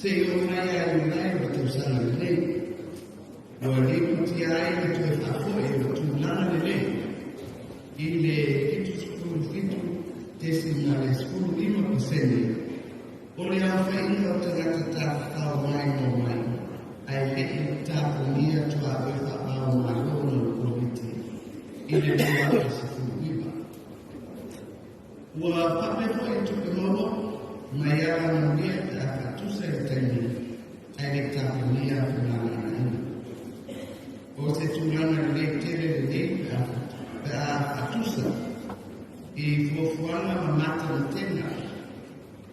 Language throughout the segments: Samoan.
Seia oo mai ia Iulai o le tausaga lenei, ua lipotia ai le toe faafoi o tulaga lelei i le 77.15% o le aofaiga o tagata tafafao maimoa mai ae le'i tapunia tuaoi faava-o-Malo ona o le Koviti i le 2019. Ua pape foi tupe maua mai alamanuia pe a faatusa i le taimi ae le'i tapunia femalagaaiga. O se tulaga lelei tele lenei pe a faatusa i fuafuaga ma matematega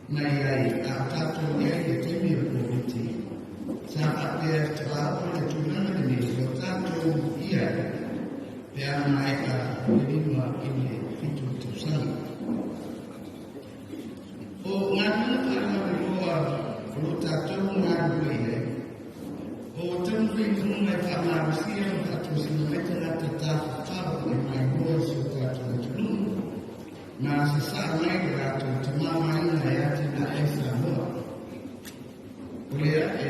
na i ai a o tatou i ai i le taimi o le Koviti, sa faapea e faatoa oo i le tulaga lenei ua tatou i ai pe a maea le 5 i le 7 tausaga. O galuega faalauiloa o lo tatou galulue ai, o taumafaiga e faamalosia ma faatosina mai tagata tafafao e maimoa i si o tatou atunuu ma sasaa mai le latou tamaoaiga e atinae ai Samoa. O lea e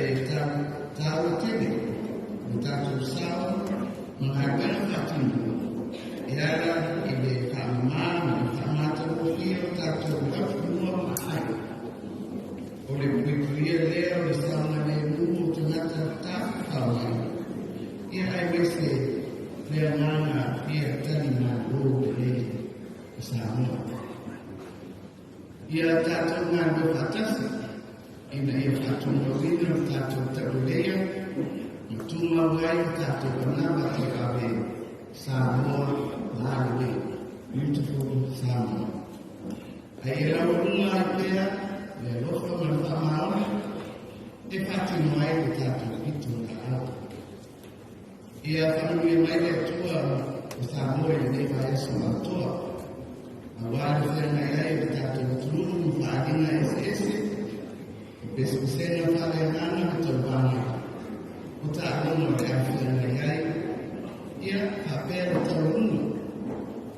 taua tele le tatou sao ma galuega faatino e ala i le faamama ma le faamatagofie o tatou laufanua ma aai. O le puipuia lea o le saogalemu o tagata tafafao mai, ia aemaise le agaga fia talimalo lelei o Samoa. Ia tatou galulue faatasi ina ia faatumauina le tatou tauleleia ma tumau ai le tatou anava tauave Samoa lalelei, beautiful Samoa. Ae ia laualuga ai pea le alofa ma le faamaoni e faatino ai le tatou pitolaau. Ia faamanuia mai le Atua o Samoa i lenei vaiaso atoa, aua le feagai ai o le tatou atunuu ma faaaliga eseese, o pesepesega faaleagaga ma tauvaga, o taaloga o le a feagai ai, ia faapea le taualuga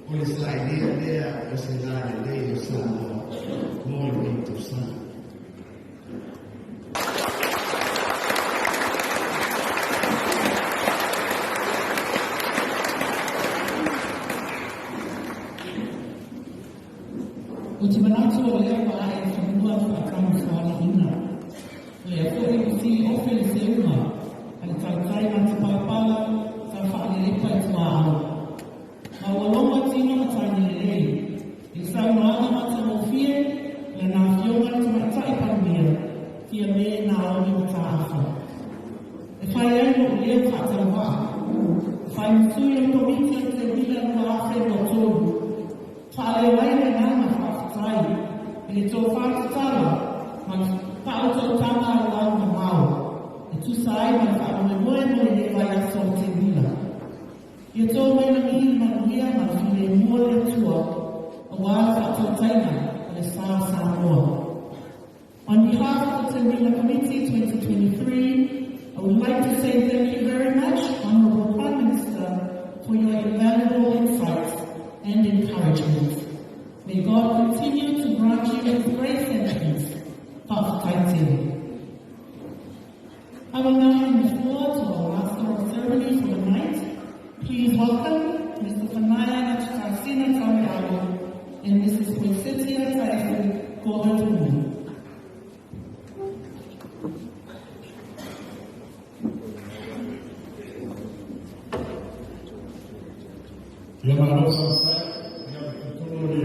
o le sailia lea o se lalelei o Samoa mo lenei tausaga. Ou te manatu o lea ua ae i fanua le faatamasoaliiga. O lea foi ua siliofe le seuga a le tautai matapalapala sa faalelepa i tuaau. Ma ua logo tino ma tagi lelei i le saunoaga matagofie a lana Afioga i le Tamaitai Palemia, Fiame Naomi Mataafa. E fai ai lo'u leo faatauvaa, e fai ma sui o le Komiti o le Teuila 2023, faaleo ai le agaga faafetai i le tofa tatala ma le faautautaga alualumamao e tusa ai ma le faamoemoe mo lenei vaiaso o le Teuila. Ia tō mai lagi le manuia ma le filemu o le Atua aua le faatautaiga o le sa o Samoa. On behalf of the Teuila Committee 2023, I would like to say thank you very much, Honourable Prime Minister, for your invaluable insights and encouragement. May God continue to grant you His grace and peace. Faafetai tele. I will now hand the floor to our Master of Ceremony for the night. Please welcome Mr. Fanaia Natutasina Tauealu and Mrs. Poinsettia Taefu Kohatuna. Ia malo faafetai, ia tutonu le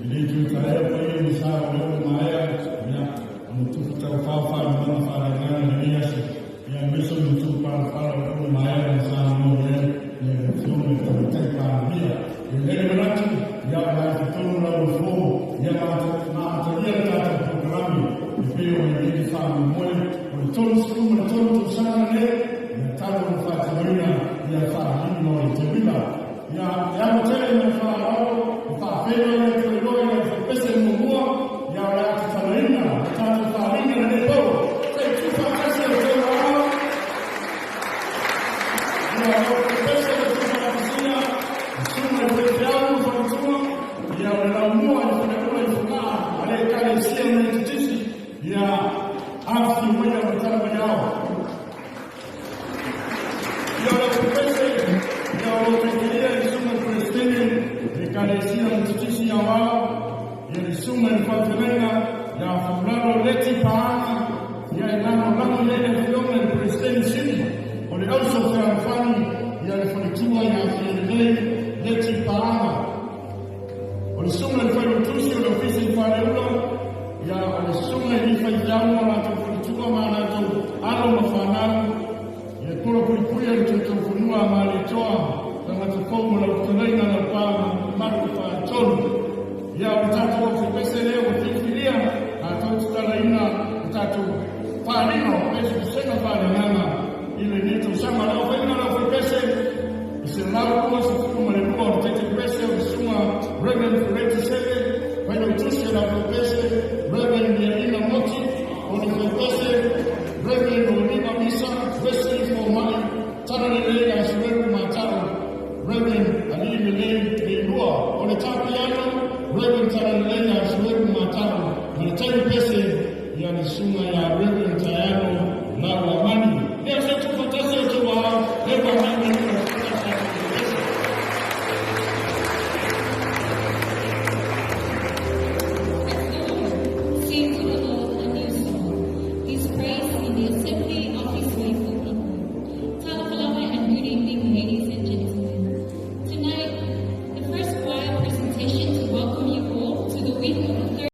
i le itu taea paia ni sa o leo maea ia ona tupu tau fao fao ni mana whareangana lenei aso ia aemaise o ni tu palapala o pule maea na sa no le le Afioga i le Tamaitai Palemia. E lele manatu ia o la e totonu lau o fo ia maamatalia le tatou polokalame e pei o lenei faamoemoe o le 33 tausaga lenei ia talu ona faatinoina ia faaliliga o le teuila. Ia e amo tele ma le faaaloalo e faafeiloai ai Toleloa i lau faipese muamua ia o le a tatalaina le tatou faaaliga lenei po. Se i tuufaatasi e outou aao ia lau faipese le tuufaatasiga le susuga i le faifeau ma faletua ia o le laumua i le faleula i Fogaa a le Ekalesia Metotisi. Ia susuga i faifeau ma latou faletua ma latou alo ma fanau, ia polo puipuia le toetaufanua a Malietoa, tagata fou ma lau fetalaiga Laupa ma mamalu i le Faletolu. Ia, o le tatou aufaipese lea ua filifilia tatou tatalaina le tatou faaaliga o pese vasega faaleagaga i lenei tausaga. O le aofaiga o le aufaipese e 122. O le Taitaipese o le Susuga Reverend Feleti Seve, Failautusi o le aufaipese Reverend Liaina Moti, o le faipese Reverend Oliva Misa, Wesley Fomai, Talalelei Asuelu Mata'u, Reverend Ali Lelei Leilua, o le tapiano Reverend Talalelei Asuelu Mata'u, ma le tailipese ia le susuga ia Reverend Taiano Lauamani. Ia se tuufaatasi o tou ao, e ua mai mai. Let's all sing to the Lord a new song, His praise in the assembly of His faithful people. Talofa lava and good evening, ladies and gentlemen. Tonight, the first choir presentation to welcome you all to the week of the third.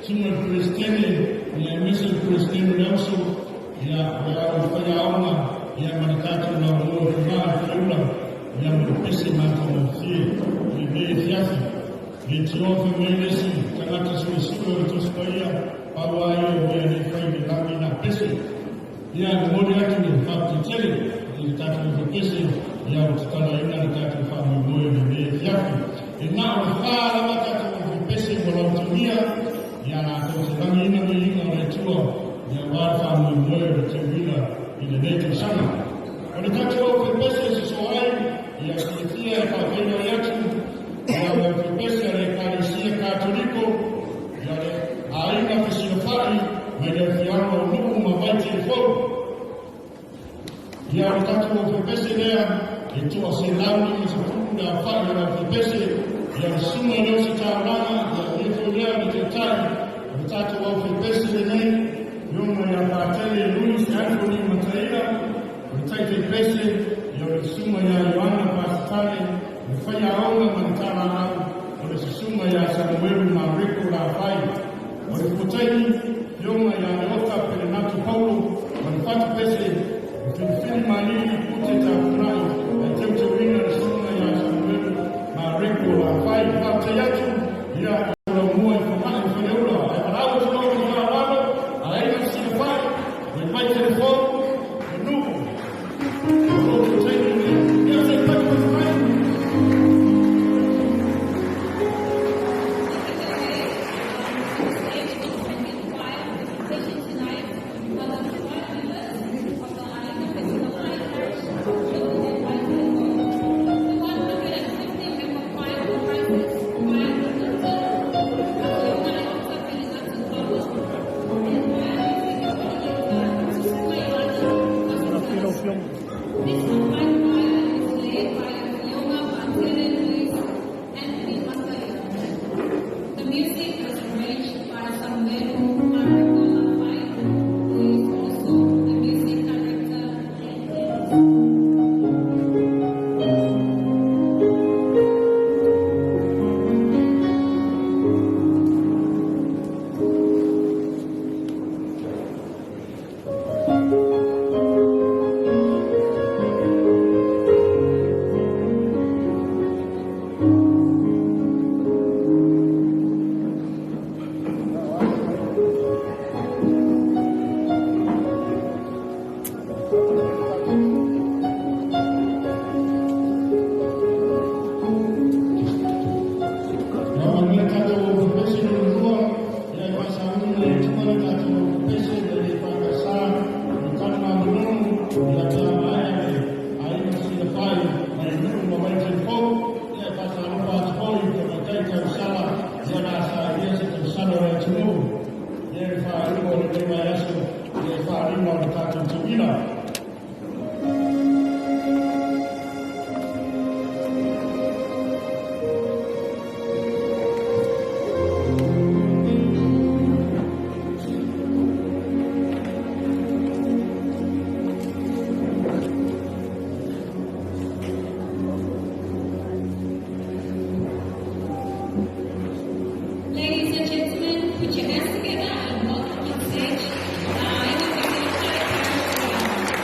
Susuga i le Peresetene, ia aemaise le Peresetene o le Auso, ia o le au faiaoga, ia ma le tatou Laumua i Fogaa i Faleula, ia ma le pese matagofie i lenei afiafi. Le tioa fai mai le isi tagata suesue o le Tusi Paia, pau lava ia o mea e le fai i le lagi na o pese. Ia, momoli atu le faafetai tele i le tatou pese, ia ua tatalaina le tatou faamoemoe i lenei afiafi. E na o le 4 lava tatou pese ua lautunia, ia latou te lagiina viiga o le Atua, ia aua le faamoemoe o le teuila i lenei tausaga. O le tatou aufaipese e sosoo ai, ia silafia e faafeiloai atu, ia le aufaipese a le Ekalesia Katoliko, ia le Aiga Fesilafai mai le afioaga o Nuu ma Vaitele Fou. Ia o le tatou aufaipese lea e 150 le aofai o le aufaipese, ia le susuga i le Ositaulaga, ia o ia foi lea o le taitai o le tatou aufaipese lenei, Afioga ia Patele Louis Anthony Mataia, o le taitaipese, ia o le susuga ia Ioana Pasitale, o le faiaoga ma le talaau, o le susuga ia Samuelu Mareko Lafai. O le fuataimi, Afioga ia Leota Pelenato Paulo, ma le fatupese, o Filifili Malili Pute Tapunai, ae teuteuina le susuga ia Samuelu Mareko Lafai. Faafetai atu, ia Laumua i Fogaa i Faleula, ae valaau atu loa ma le faaaloalo, Aiga Fesilafai, o le Vaitele Fou, o Nuu, o lo outou taimi lenei. Ia se i patupatu mai. To the stage to the choir presentation tonight are the choir members of the Aiga Fesilafai Parish, Nuu and Vaitele. The 150 member choir comprises choir conductor, Afioga Leota Pelenato Paulo, and choir music coordinator, Susuga Ioana Pasitale. This combined choir is led by Afioga Patele Luis Anthony Mataia. The music was arranged by Samuelu Mareko Lafai, who is also the music director and pianist. Ia manuia tatou aufaipese lona lua, ia e faasauni le Atua le tatou aufaipese le EFKS i Tanugamanono, ia pe a maea le Aiga Fesilafai mai Nuu ma Vaitele Fou, ia e faatalofa atu foi i tamaitai tausala, ia la sailia se tausala o le atunuu, ia le faaiuga o lenei vaiaso, ia e faaaliga o le tatou teuila. Ladies and gentlemen, put your hands together and welcome on stage the Aiga Fesilafai Parish Choir.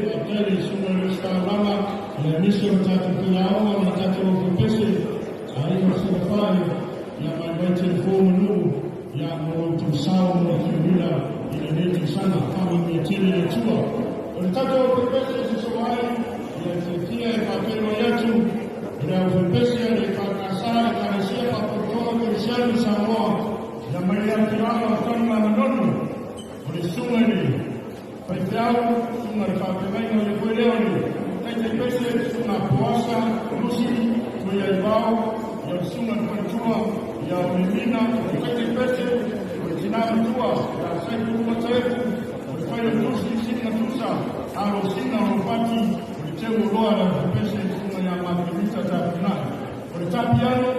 Faafetai i le susuga i le Minisita o Lava, aemaise o le tatou faiaoga ma le tatou aufaipese, aiga o Salafai, ia mai Vaitele ma Nuu, ia mo lo outou sao mo le teuila i lenei tausaga. Faamanuia tele le Atua. O le tatou aufaipese e sosoo ai, ia fiafia e faafeiloai atu i le aufaipese a le EFKS, Ekalesia Faapotopotoga Kerisiano i Samoa, ia mai le afioaga o Tanugamanono, o le susuga i le faifeau, susuga i le faafeagaiga o le foi lea o le taitaipese, susuga Poasa Lusi Tuiaivao, ia le susuga i le faletua ia Mimina, o le taitaipese, o le tina matua ia Saipulu Mataefu, o le failautusi Siligatusa Alosina Ropati, o le teuoloa le aufaipese susuga ia Makenita Tafinai. O le tapiano,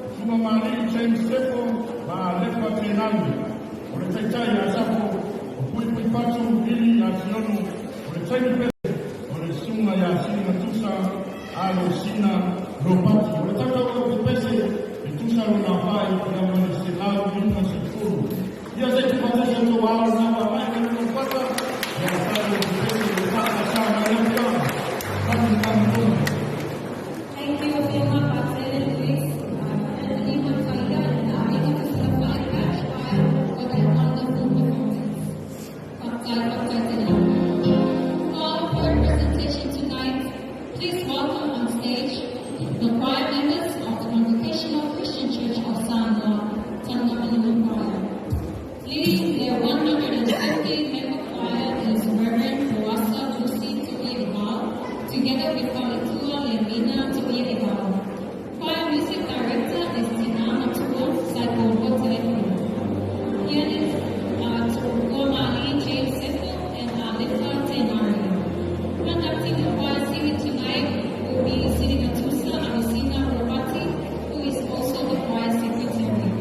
susuga Malii James Sefo ma Alefa Tenagi. O le taitai ia Safo, o Puipui Patu Vili Asiono, o le taimi pese, o le susuga ia Siligatusa Alosina Ropati. O le tatou aufaipese, e tusa lona fai ia ma le 150. Ia se i tuufaatasi outou ao na ua mai ka luna fata, ia le tatou aufaipese i le FKS mai le afioaga Tanugamanono. Thank you, Afioga Patele Luis, Anthony Mataia, and the Aiga Tusalafai Parish Choir for their wonderful performance. Faafetai, faafetai tele. For our third presentation tonight, please welcome on stage the choir members of the Congregational Christian Church of Samoa, Tanugamanono Choir. Leading their 150-member choir is Reverend Poasa Lucy Tui'ivao, together with Faletua Lemina Tui'ivao. Choir music director is Tina Matua Saiko Rotereku. Pianist are Tuamali James Sefo and Alefa Tenari. Conducting the choir singing tonight will be Sirigatusa Alosina Ropati, who is also the choir secretary.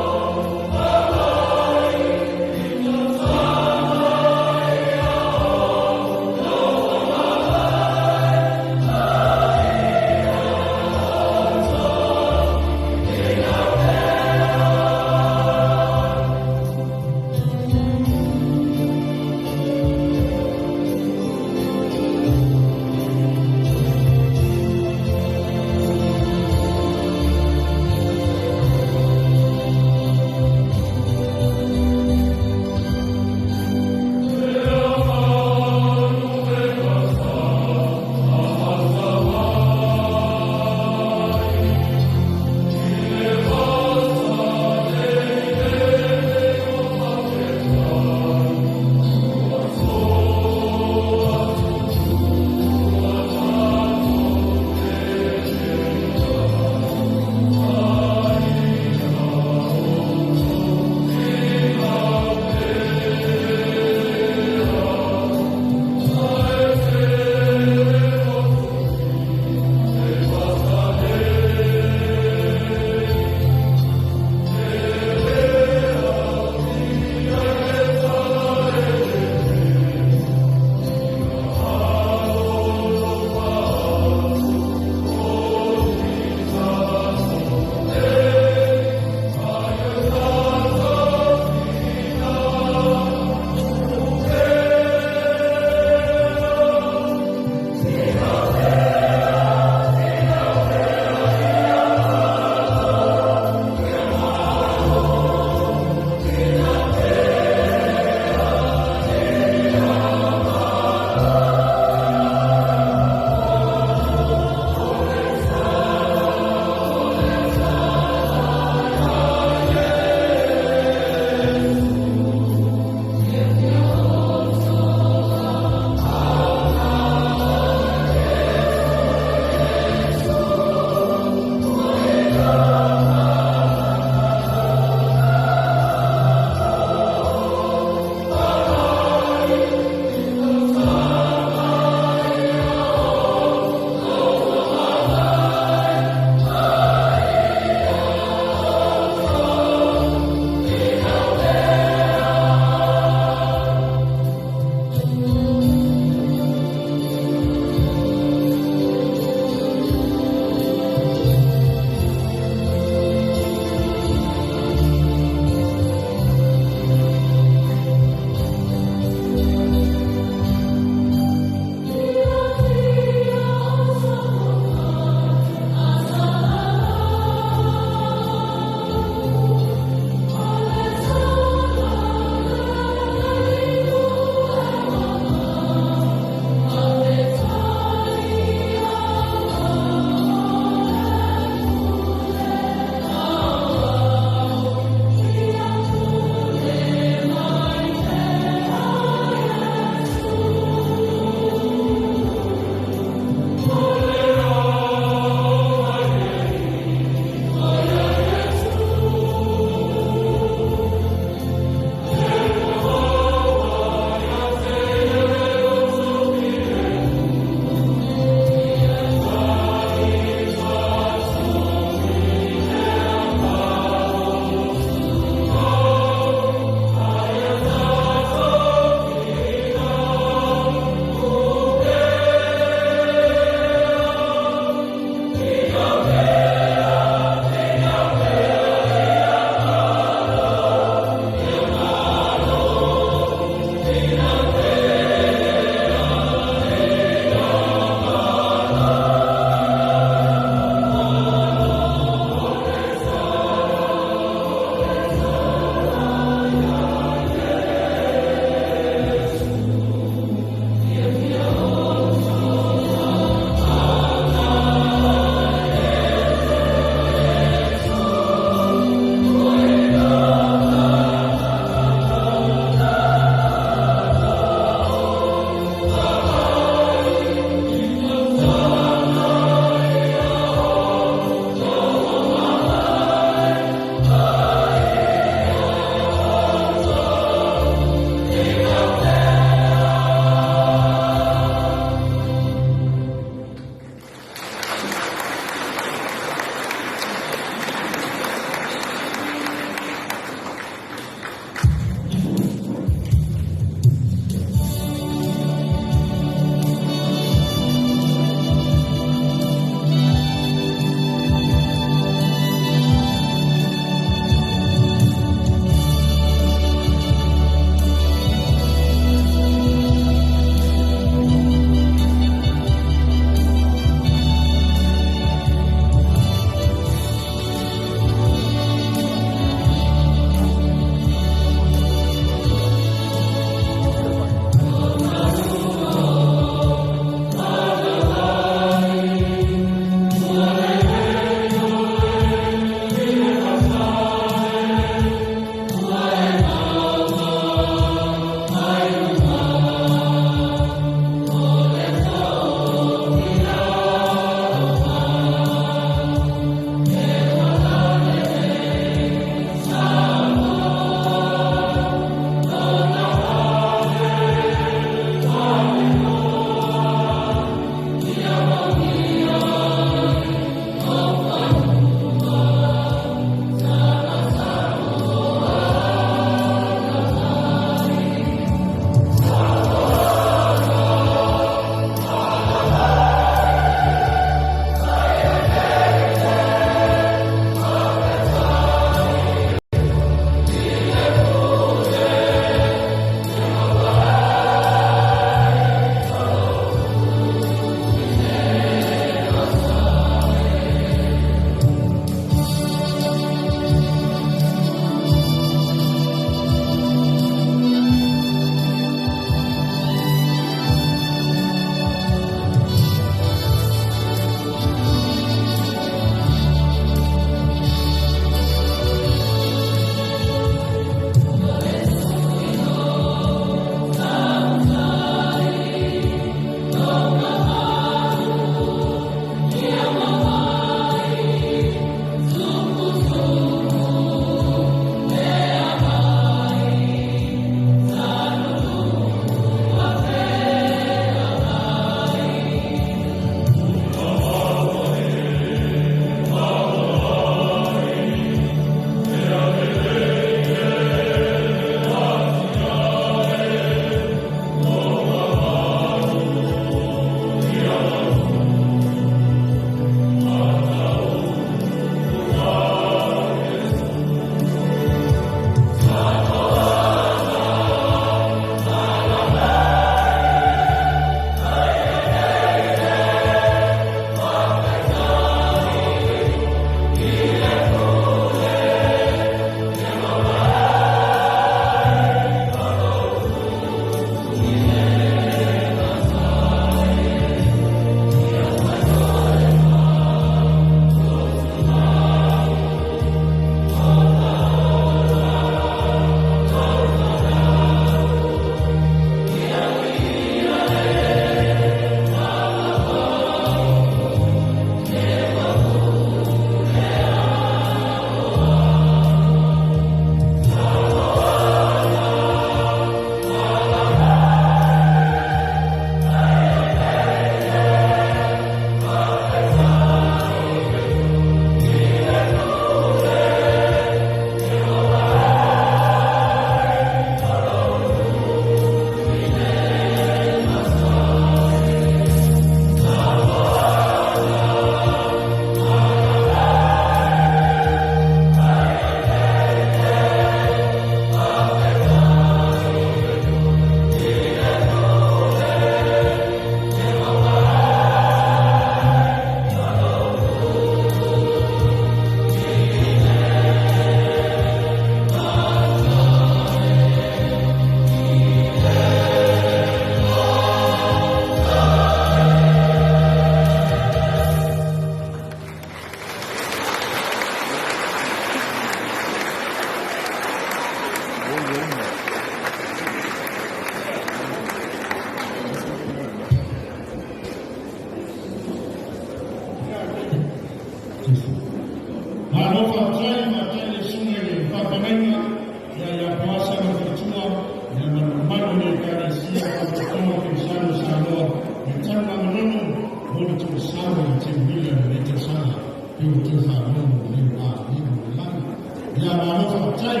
Ia malo faafetai.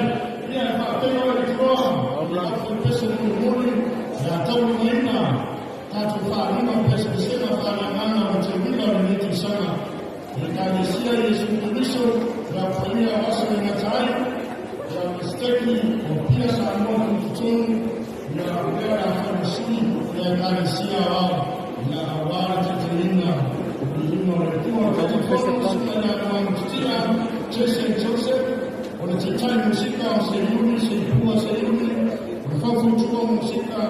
Ia e faapea oe Turoa, o le pese mulimuli ia taulimaina tatou faaaliga o pesepesega faaleagaga o le teuila o lenei tausaga. O le Ekalesia Iesu Keriso le Aofaia o Aso e Gata ai, ia o le Seteki o Apia Samoa Tutotonu, ia o lea o le a fai ma sui o le Ekalesia Aoao, ia aua le taitaiina o viiga o le Atua. Taitaifono susuga ia Luana Titia Jesse Joseph, o le taitai musika o Seiuli Seipua Seiuli, o le faufautua musika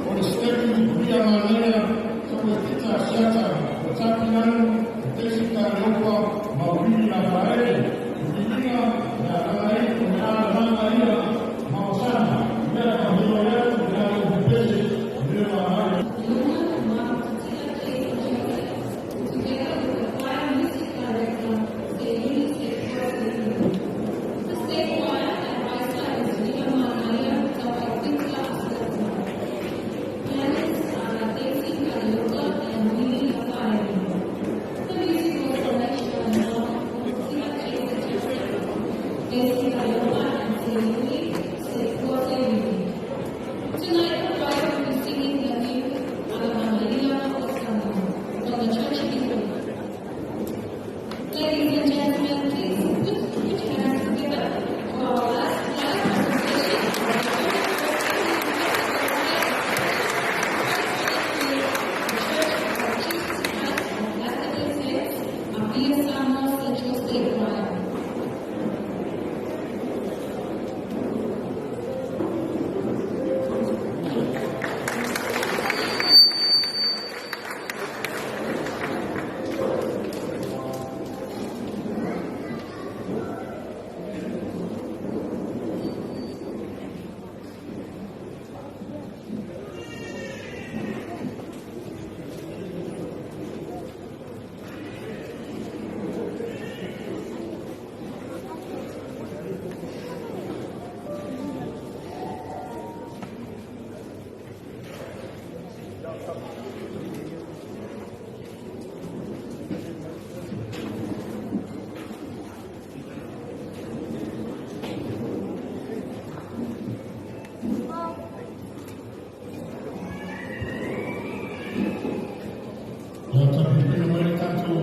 o le Seteki Lia Manaia Tauaitita Siata, o Tapiano o Tesika Leopa Maulili Lafaele, o viiga le agaga ai o le alalaga ia maosana mea faafeiloai atu le alo pese o le vaai. Luna Mark Jason Joseph, together with the choir music director, Seyuni Seipua Seyuni. The state choir advisor is Lina Manaia Tawaitita Asiata. Pianists are Daisy Karioka and Willie Lafaele. The musical selection of Tia Jason Joseph, Daisy Karioka, and Seyuni Seipua Seyuni. Tonight, the choir will be singing the hymn Alamalia Osana from the church hymn. Ladies and gentlemen, please put your hands together for our last live presentation of the 2014 the Church of Jesus Christ of Latter-day Saints, Apia Samoa Central State Choir. Ia tapipina mai le tatou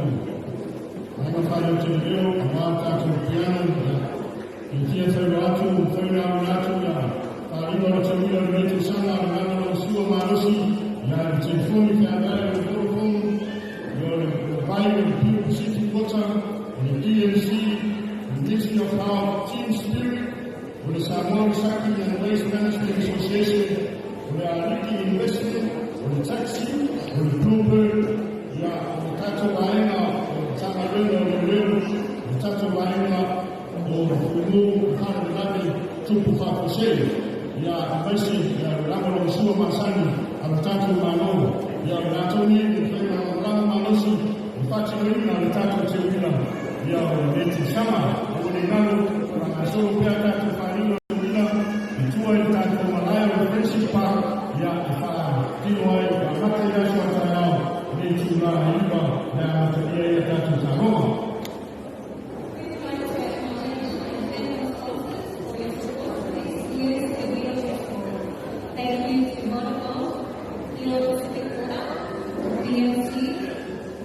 aiga fale o te leo aua le tatou piano ia i tia failo atu faila atu ia faaaliga o le teuila o lenei tausaga le agaga lau sua malosi ia le telefoni feaveai o le Vodafone ia o le vai o le Pure Pacific Water o le DMC Ministry of Health, Team Spirit, o le Samoa Recycling and Waste Management Association, o le Aliki Investment, o le Taxi, o le Bluebird, ia o le tatou aiga o le Matagaluega o Leoleo, o le tatou aiga o le Fuimu o Faalavelave Tupu Faafuasei, ia aemaise ia le lagolagosua masani a le tatou Malo, ia o le latou nei e mafai ona lagolago malosi le faatinoina o le tatou teuila ia o lenei tausaga. Aua ne i galo o le gasolo pea tatou faaaliga o teuila i tua i le tatou malae o le Friendship Park ia e faatino ai e amata i le aso a taeao i le itula e 9 le amatalia ai a tatou taaloga. We'd like to acknowledge and thank our sponsors for your support this year's Teuila Festival. Thank you to Vodafone, Hilo Pacific Water, BMC,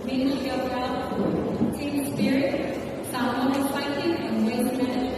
Ministry of Health, Team Spirit, Samoa Recycling and Waste Management.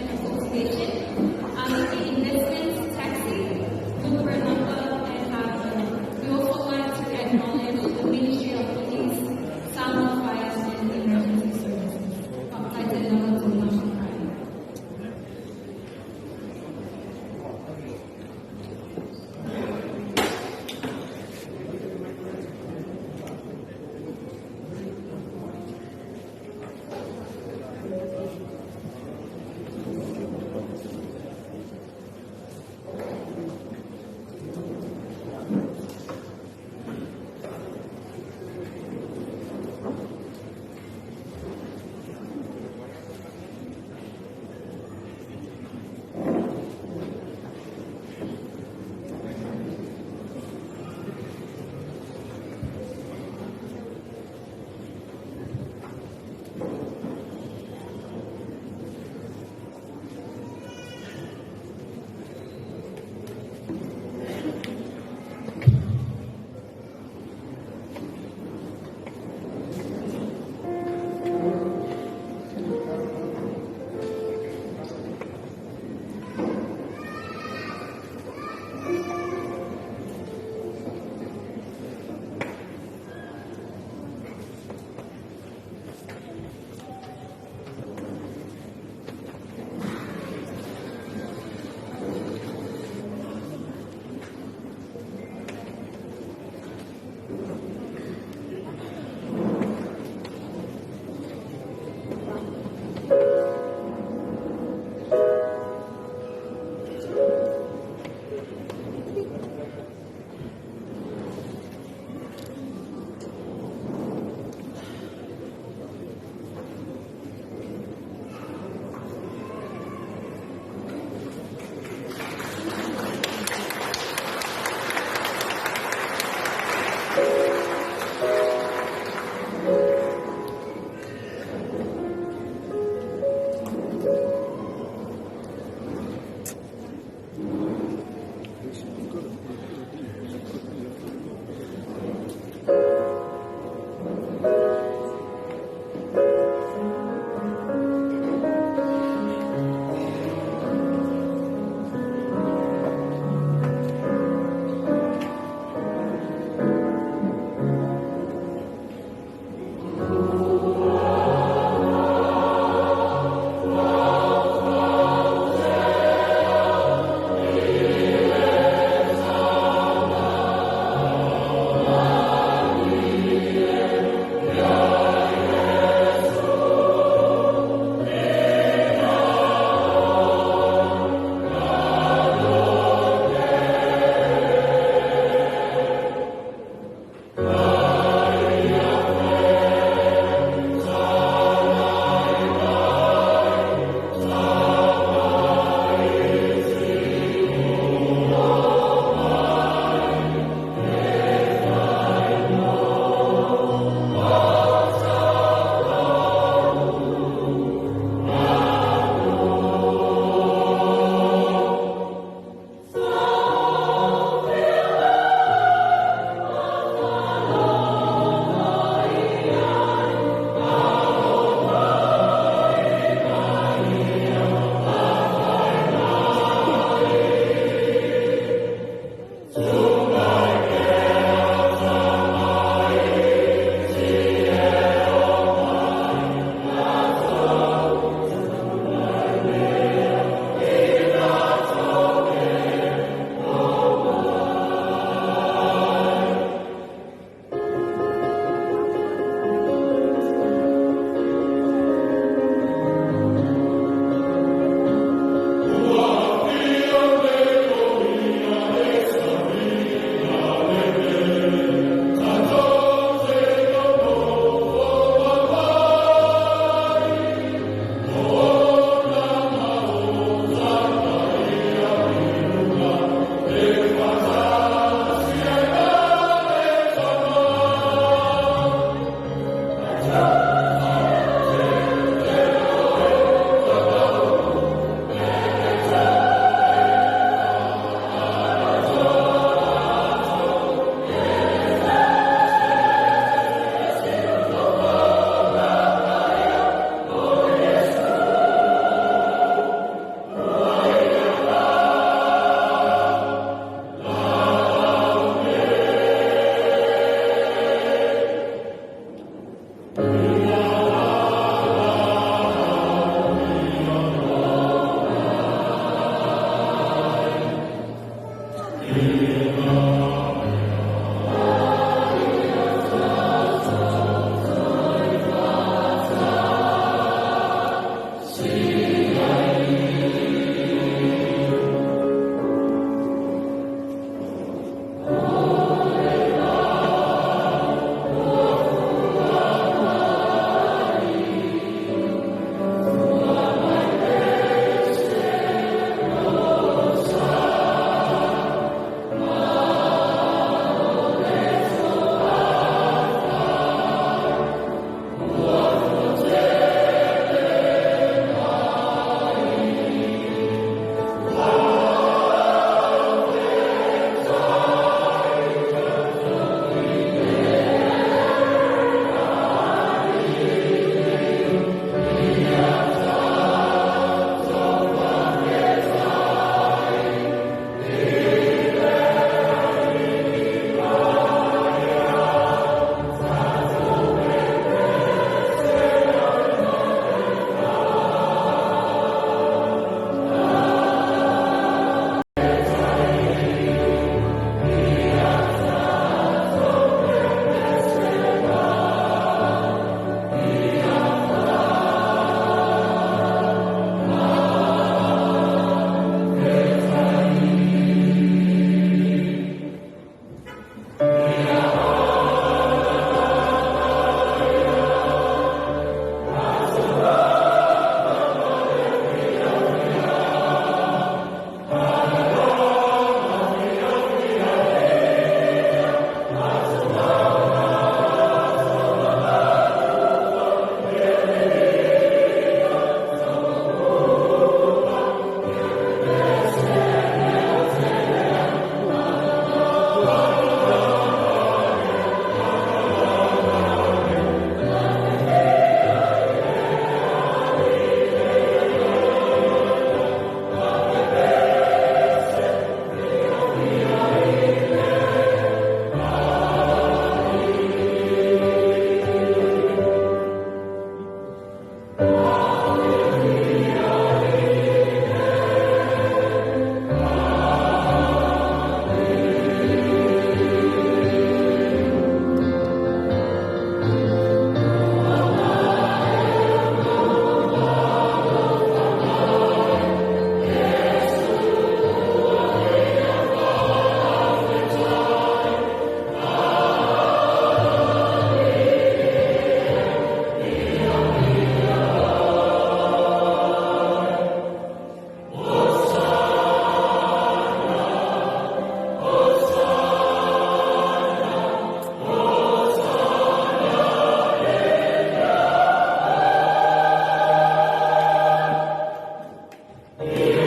Amen.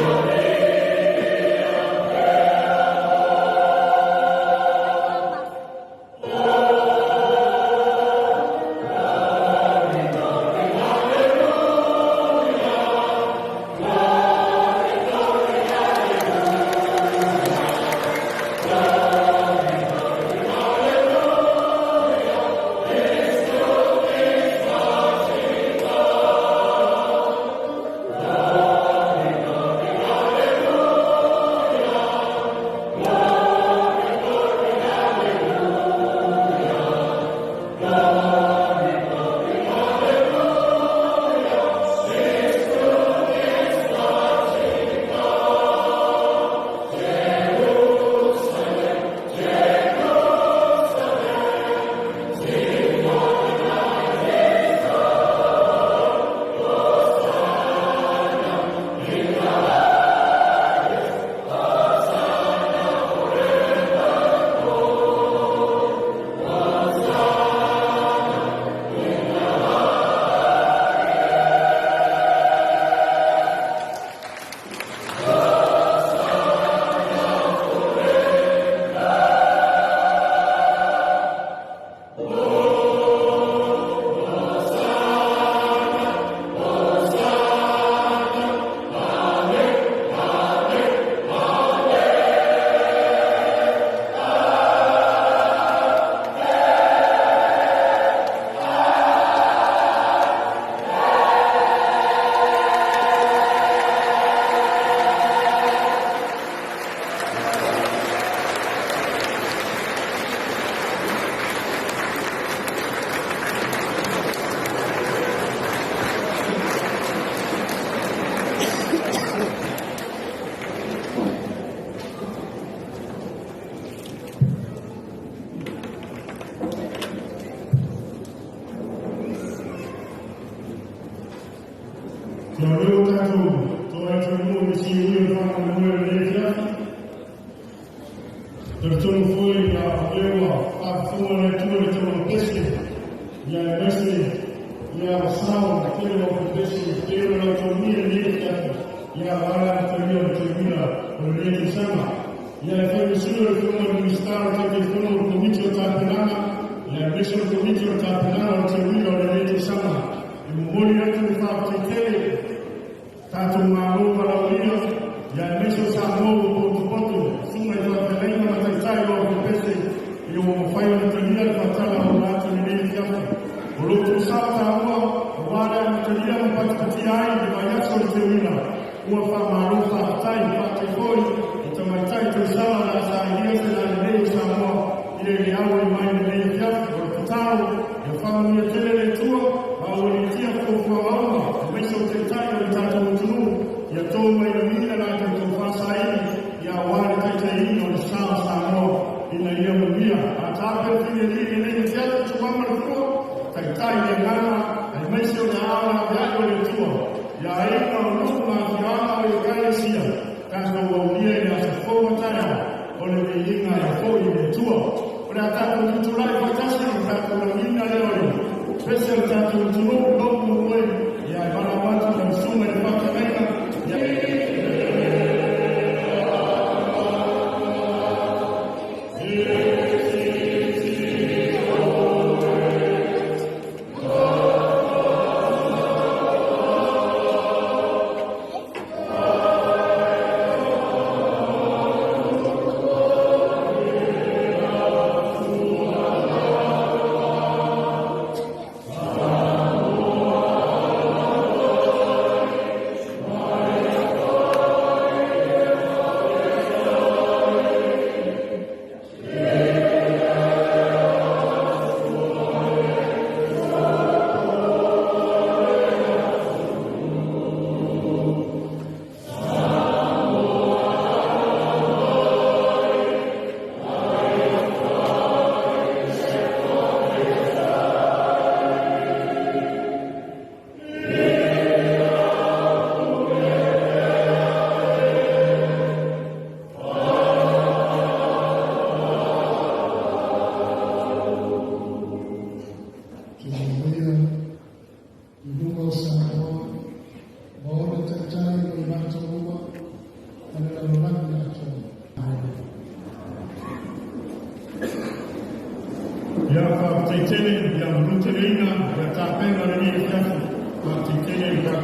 Ia tapena lenei afiafi. Faafetai tele i le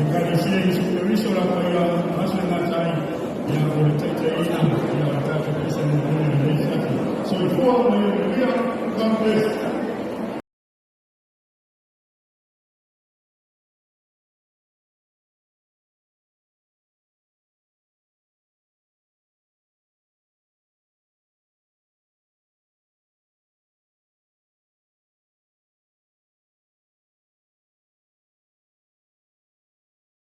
Ekalesia Iesu Keriso la paia.